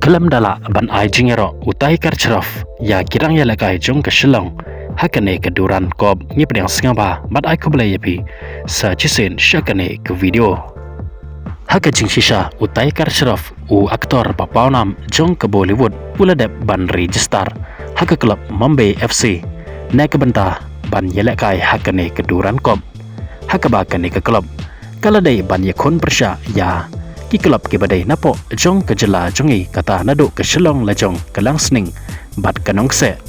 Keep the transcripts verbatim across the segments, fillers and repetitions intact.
Khlem da lah ban ai jingïaroh u Tae Kar Shroff ïa ki rangïalehkai jong ka Shillong ha kane ka Durand Cup. Ngi pdiang sngewbha bad ai khublei ïa phi sa shisien sha kane ka video. Ha ka jingshisha u Tae Kar Shroff, u actor ba pawnam jong ka Bollywood, u la dep ban register ha ka club Mumbai F C na ka bynta ban ïalehkai ha kane ka Durand Cup, ha kaba kane ka club ka la dei ban ïakhun pyrshah ïa ki club kiba dei napoh jong ka jylla jong ngi, kata naduh ka Shillong lajong, ka Langsning bad ka Nongkseh.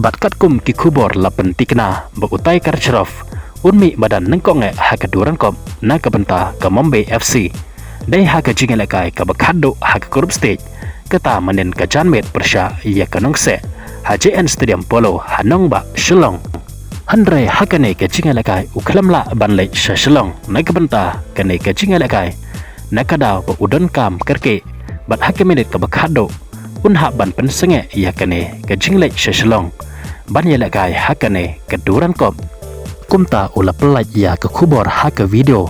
Bad katkum ki khubor la pyntikna ba u Tae Kar Shroff un mih madan nyngkong eh ha ka Durand Cup na ka bynta ka Mumbai F C, dei ha ka jingïalehkai kaba khatduh ha ka group stage, kata mynnin ka janmiet pyrshah ïa ka Nongkseh ha J N Stadium Polo ha nongbah Shillong. Hynrei ha kane ka jingïalehkai u khlem lah ban leit sha Shillong na ka bynta kane ka jingïalehkai, na ka daw ba u donkam kyrkieh, bad ha ka minit kaba khatduh un hap ban pynsangeh ïa kane ka jingleit sha Shillong ban ïalehkai ha kane ka Durand Cup. Kumta u la pyllait ïa ka khubor ha ka video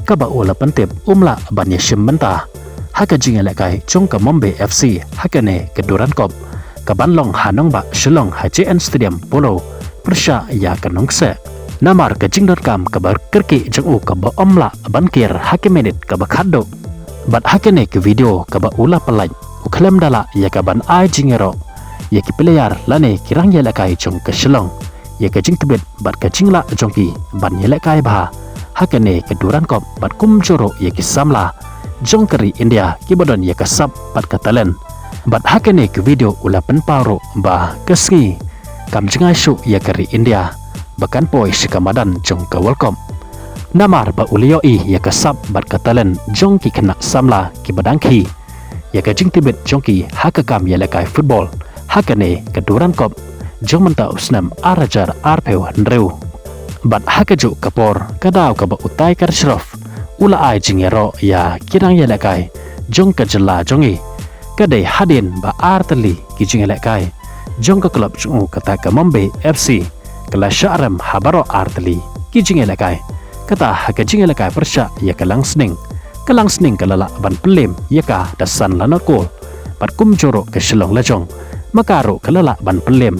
kaba u la pyntip um lah ban ïashim bynta ha ka jingïalehkai jong ka Mumbai F C ha kane ka Durand Cup, kaban long ha nongbah Shillong ha J N Stadium Polo pyrshah ïa ka Nongkseh. Namar ka jingdonkam kaba kyrkieh jong u kaba ym lah ban kir ha ka minit kaba khatduh. Bad ha kane ka video kaba u la pyllait, u khlem da lah ïa kaban ai jingïaroh ïa ki player lane ki rangïalehkai jong ka Shillong ïa ka jingtbit bad ka jinglah jong ki ban ïalehkai bha ha kane ka Durand Cup, bad kumjuh ruh ïa ki samla jong ka ri India kiba don ïa ka sap bad ka talent. Bad ha kane ka video u la pynpaw ruh ba ka sngi kam jngai shuh ïa ka ri India ba kan poi sha ka madan jong ka World Cup, namar ba u la ïohi ïa ka sap bad ka talent jong ki khynnah samla kiba dang khih ïa ka jingtbit jong ki ha ka kam ïalehkai football ha kane ka Durand Cup jong mynta u snem ar hajar arphew hynriew. Bad ha kajuh ka por, ka daw kaba u Tae Kar Shroff u la ai jingïaroh ïa ki rangïalehkai jong ka jylla jong ngi, ka dei hadien ba ar tylli ki jingïalehkai jong ka club jong u, kata ka Mumbai F C, ka la shah rem ha baroh ar tylli ki jingïalehkai. Kata ha ka jingïalehkai pyrshah ïa ka Langsning, ka Langsning ka la lah ban pynliem ïa ka da san la not goal. Bad kumjuh ruh ka Shillong lajong, ma ka ruh ka la lah ban pynliem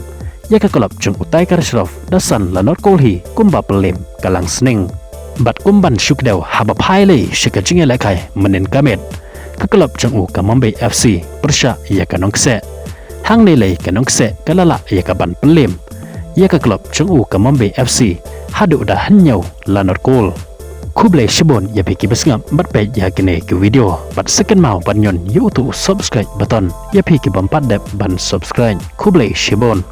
ïa ka club jong u Tae Kar Shroff da san la not goal hi kumba pynliem ka Langsning. Bad kumban shu kdew haba phai lei sha ka jingïalehkai mynnin ka miet, ka club jong u ka Mumbai F C pyrshah ïa ka Nongkseh. Hangne lei ka Nongkseh ka la lah ïa kaban pynliem ïa ka club jong u ka Mumbai F C haduh da hynñiew la not goal. Khublei shibun ïa phi kiba sngap bad peit ïa kane ka video, bad sa kynmaw ban ñion ïa uto u subscribe button ïa phi kibym pat dep ban subscribe. Khublei shibun.